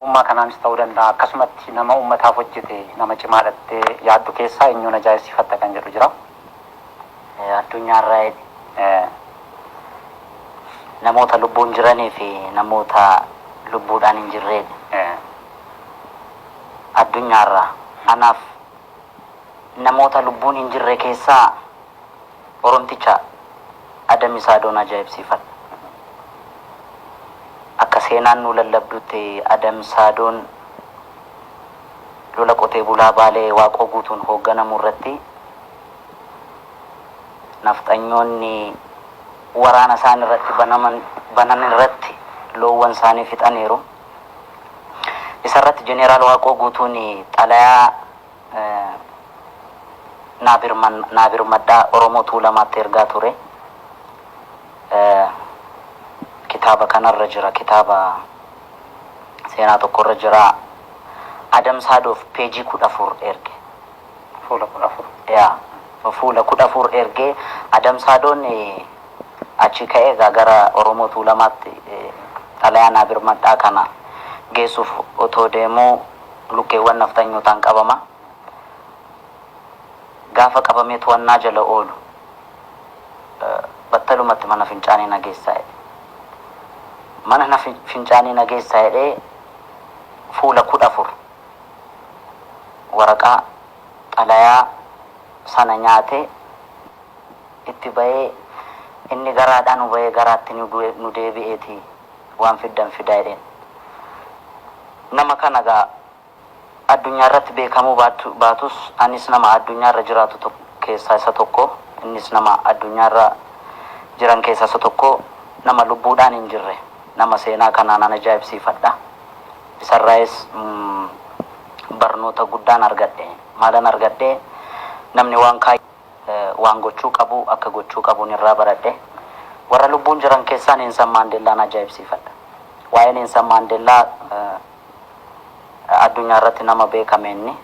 Ummaa kanaanis ta'uu danda'a, akkasumatti nama uummataaf hojjete, nama cimaa jettee yaaddu keessaa eenyuun ajaa'ibsiifatta kan jedhu jira. Addunyaarraa namoota lubbuun jiranii fi namoota lubbuudhaan hin jirreedha. Addunyaarraa anaaf namoota lubbuun hin jirre keessaa Oromticha Adam Saadoon ajaa'ibsiifadha. Akka seenaan nu lallabdutti, Adam Saadoon lola qotee bulaa Baalee Waaqoo Guutuun hoogganamu irratti nafxanyoonni waraana isaan irratti banaman banan irratti loowwan isaanii fixaniiru. Isa irratti Jeneraal Waaqoo Guutuun xalayaa naa birmadhaa, Oromoo Tuulamaatti ergaa ture. Kitaaba kanarra jira, kitaaba seenaa tokkorra jira. Adam Saadoof peejii 14 erge. Fuula 14. Yaa, fuula 14 ergee. Adam Saadoon achi ka'ee egaa gara Oromoo Tuulamaatti xalayaa naa birmadhaa kana geessuuf otoo deemuu lukkeewwan nafxanyootaan qabama. Gaafa qabamee to'annaa jala oolu, battalumatti mana fincaanii na geessaa jedhe. Mana na fincaanii na geessaa jedhee fuula 14 waraqaa xalayaa sana nyaatee itti bahee, inni garaadhaa nu bahee garaatti nu deebi'eeti, waan fiddan fidaa jedheen. Nama kana gaa addunyaa irratti beekamuu baatus, anis nama addunyaa irra jiraatu tokko keessaa isa tokko, innis nama addunyaa irra jiran keessaa isa tokko, nama lubbuudhaan hin jirre, nama seenaa kanaan an ajaa'ibsiifadha. Isarraayis barnoota guddaan argadhe. Maalan argadhe? Namni waan waan gochuu qabu akka gochuu qabuun irraa baradhe. Warra lubbuun jiran keessaa Neensan Maandeellaan ajaa'ibsiifadha. Waa'ee Neensan Maandeellaa addunyaa irratti nama beekame. Inni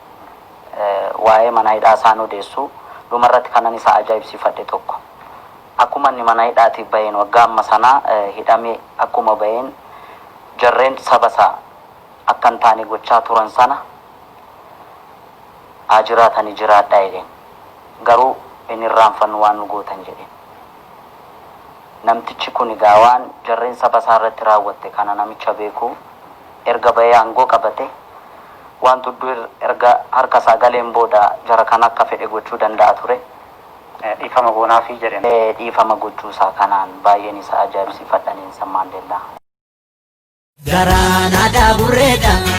waa'ee mana hidhaa isaan odeessu. Dhumarratti kanan isa ajaa'ibsiifadhe tokko, akkuma inni mana hidhaatii baheen, waggaa amma sanaa hidhamee akkuma baheen, jarreen saba isaa akka hin taane gochaa turan sana haa jiraatanii jiraadhaa jedheen, garuu hin irraanfannu waan nu gootan jedheen. Namtichi kun egaa waan jarreen saba isaa irratti raawwatte kana namicha beeku, erga bahee aangoo qabate, waan tudduu erga harka isaa galeen booda jara kana akka fedhe gochuu danda'a ture. Dhiifama goonaafii jedheen. Dhiifama gochuu isaa kanaan baay'een isa ajaa'ibsiifadha, Neensan Maandeellaa. Garaan aadaa burreedha.